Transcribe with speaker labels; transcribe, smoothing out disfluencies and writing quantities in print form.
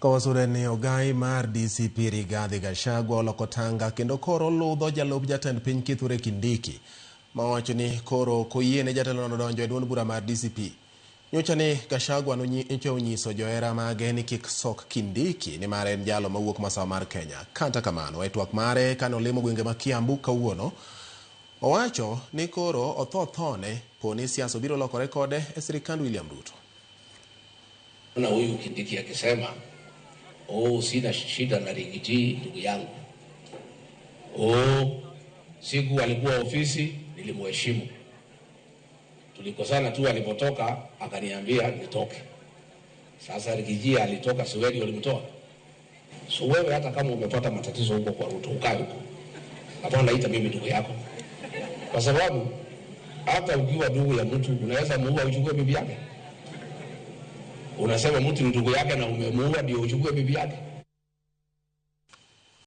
Speaker 1: Kawasure ni ogai mar DCP Rigathi Gachagua oloko tanga kendo koro oludho jalup jatend piny Kithure Kindiki mawacho ni koro ok oyiene jatelono donjo e duond bura mar DCP. Nyocha ni Gachagua nyocha onyiso johera mage ni kik sok Kindiki nimar en jalo mawuok masawa mar Kenya. Kata kamano, e twak mare kane olimo gwenge ma Kiambu kawuono, owacho ni koro otho thone poni siasa obiro lokore kode e sirikand William Ruto.
Speaker 2: Na huyu Kindiki akisema oh, sina shida na Riggy G ndugu yangu, oh, siku alikuwa ofisi nilimheshimu, tulikosana tu, alipotoka akaniambia nitoke. Sasa Riggy G alitoka, si wewe ulimtoa? So wewe hata kama umepata matatizo huko kwa Ruto, ukae huko, hapana naita mimi ndugu yako, kwa sababu hata ukiwa ndugu ya mtu unaweza muua uchukue bibi yake. Unasema mtu ni ndugu yake na umemuua ndio uchukue bibi yake.